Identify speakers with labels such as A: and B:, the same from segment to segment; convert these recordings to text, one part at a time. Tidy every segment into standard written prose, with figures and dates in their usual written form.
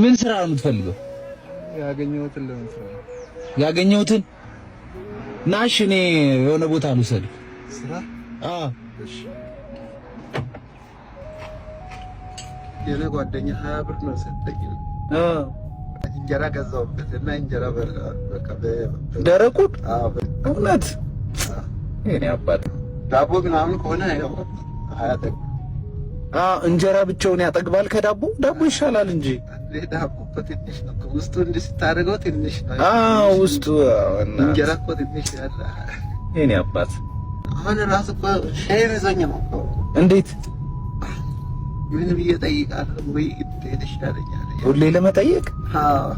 A: ምን ስራ ነው የምትፈልገው?
B: ያገኘሁትን ለመስራት።
A: ያገኘሁትን ናሽ። እኔ የሆነ ቦታ ልውሰድህ።
B: ስራ?
A: አዎ።
B: እሺ። የኔ ጓደኛ 20 ብር ነው ሰጠኝ። እንጀራ ገዛሁበት እና እንጀራ በቃ
A: ደረቁን? እውነት የኔ አባት።
B: ዳቦ ምናምን ከሆነ ያው አያጠግብም።
A: እንጀራ ብቻውን ያጠግባል ከዳቦ? ዳቦ ይሻላል እንጂ።
B: ዳቦ እኮ ትንሽ ነው። ውስጡ እንዲህ ስታደርገው ትንሽ ነው።
A: አዎ፣ ውስጡ።
B: እንጀራ እኮ ትንሽ ያለ።
A: የኔ አባት።
B: አሁን ራሱ እኮ shame ይዞኝ ነው እኮ።
A: እንዴት?
B: ምን ብዬ እጠይቃለሁ ወይ እንዴት ይሻለኛል?
A: ቡሌ ለመጠየቅ?
B: አዎ።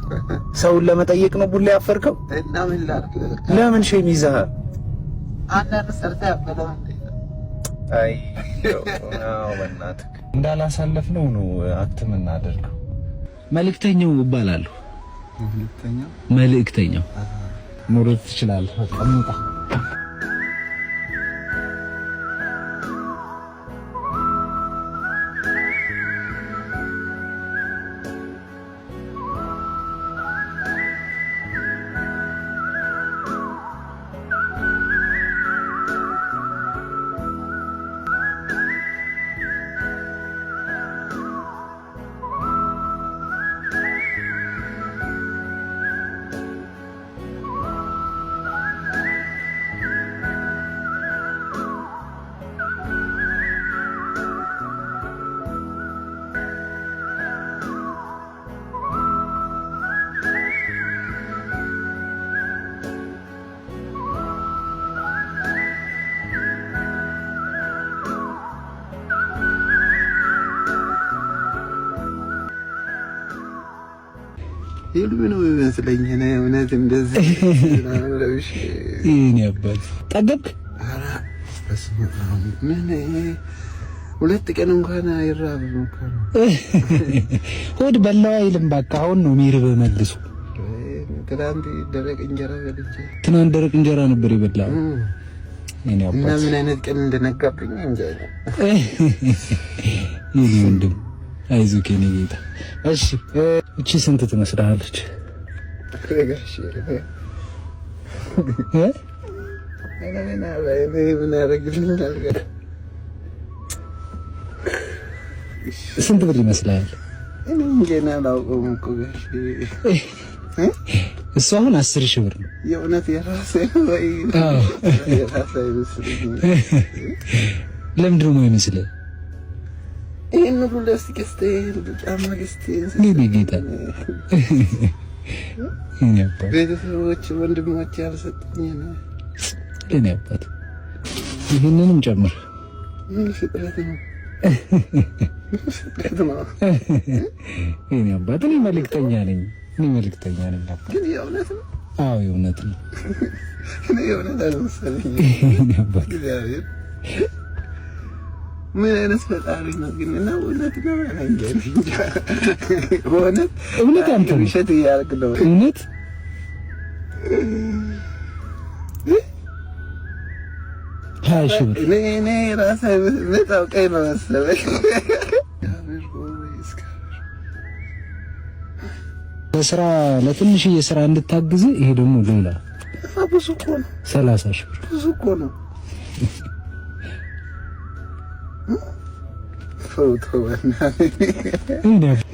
A: ሰውን ለመጠየቅ ነው ቡሌ ያፈርከው?
B: እና ምን ላድርግ?
A: ለምን shame ይዘሃል?
B: አንዳንድ ሰርተህ አትበላም እንዴ?
A: አይ አዎ፣ በእናትህ እንዳላሳለፍ ነው act የምናደርገው። መልእክተኛው እባላለሁ።
B: መልእክተኛው?
A: መልእክተኛው። መውረድ ትችላለህ። በቃ እንውጣ።
B: ህልም ነው የሚመስለኝ። እኔ እውነት እንደዚህ ለብሼ
A: የኔ አባት፣ ጠገብክ?
B: ኧረ በስመ አብ፣ ምን 2 ቀን እንኳን አይራብም እኮ ነው።
A: ሆድ በላው አይልም። በቃ አሁን ነው የሚርብህ መልሶ።
B: ትናንት ደረቅ እንጀራ በልቼ።
A: ትናንት ደረቅ እንጀራ ነበር የበላው? የኔ
B: እና
A: አባት።
B: ምን አይነት ቀን እንደነጋብኝ እንጃ።
A: የኔ ወንድም፣ አይዞህ የኔ ጌታ። እሺ፣ እቺ ስንት ትመስልሃለች?
B: ጋሼ።
A: እ?
B: ምን ያደርግልኛል?
A: ስንት ብር ይመስልሃል?
B: እኔ ገና አላውቀውም እኮ ጋሼ።
A: እሱ አሁን 10,000 ብር ነው።
B: የእውነት የራሴ ነው ወይ?
A: አዎ።
B: የራሴ አይመስለኝም።
A: ለምንድን ነው የማይመስልህ?
B: ይሄን ሁሉ ልብስ ገዝተህ፣ ይሄን ሁሉ ጫማ ገዝተህ
A: የኔ ጌታ፣ የኔ አባት።
B: ቤተሰቦች ወንድሞች ያልሰጡኝ ነው።
A: የኔ አባት፣ ይህንንም ጨምር።
B: ምን ፍጥረት ነው? ምን ፍጥረት ነው?
A: የኔ አባት፣ እኔ መልእክተኛ ነኝ። እኔ መልእክተኛ ነኝ አባት።
B: ግን የእውነት ነው?
A: አዎ፣ የእውነት ነው።
B: እኔ የእውነት አልመሰለኝም።
A: የኔ አባት።
B: እግዚአብሔር ምን አይነት ፈጣሪ ነው ግን? እና እውነት ነው? እንጃ፣ እንጃ። በእውነት
A: እውነት ያንተ ነው።
B: ውሸት እያልክ ነው።
A: እውነት። 20,000 ብር።
B: እኔ ራሴ በጣም ቀይ ነው መሰለኝ። እግዚአብሔር ሆይ፣
A: ለስራ፣ ለትንሽዬ ስራ እንድታግዝ። ይሄ ደግሞ ሌላ
B: ብዙ እኮ ነው።
A: 30,000 ብር።
B: ብዙ እኮ ነው። ተው ተው፣ በእናትህ።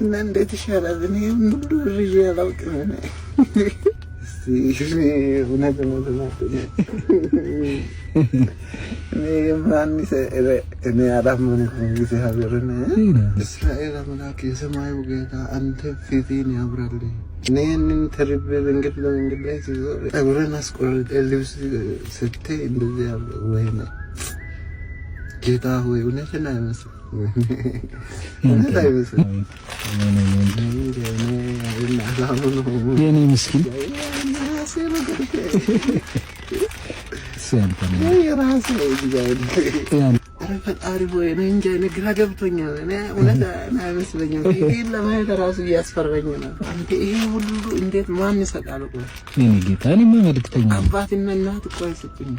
B: እና እንዴት ይሻላል? እኔ ሁሉ ብር ይዤ አላውቅም። እኔ እስቲ እውነት እውነት እውነት እኔ ማን እኔ አላመንኩም እግዚአብሔርን። እስራኤል አምላክ የሰማዩ ጌታ አንተ ፊትህን ያብራልኝ። እኔ ይህንን ተርቤ መንገድ ለመንገድ ላይ ሲዞር ጠጉሬን አስቆርጬ ልብስ ስትይ እንደዚህ ያለ ወይኔ ጌታ ሆይ፣ እውነትን አይመስልም፣ እውነት አይመስልም።
A: የኔ ምስኪን፣ እሱ ያንተ ነው።
B: የራሴ ኧረ ፈጣሪ ሆይ፣ እኔ እንጃ፣ እኔ ግራ ገብቶኛል። እኔ እውነት አይመስለኝም። ፊቴን ለማየት ራሱ እያስፈራኝ ነው። አንተ ይሄ ሁሉ እንዴት ማን ይሰጣል? ቆይ
A: የኔ ጌታ፣ እኔማ መልእክተኛ ነኝ።
B: አባትና እናት እኮ አይሰጡኝም።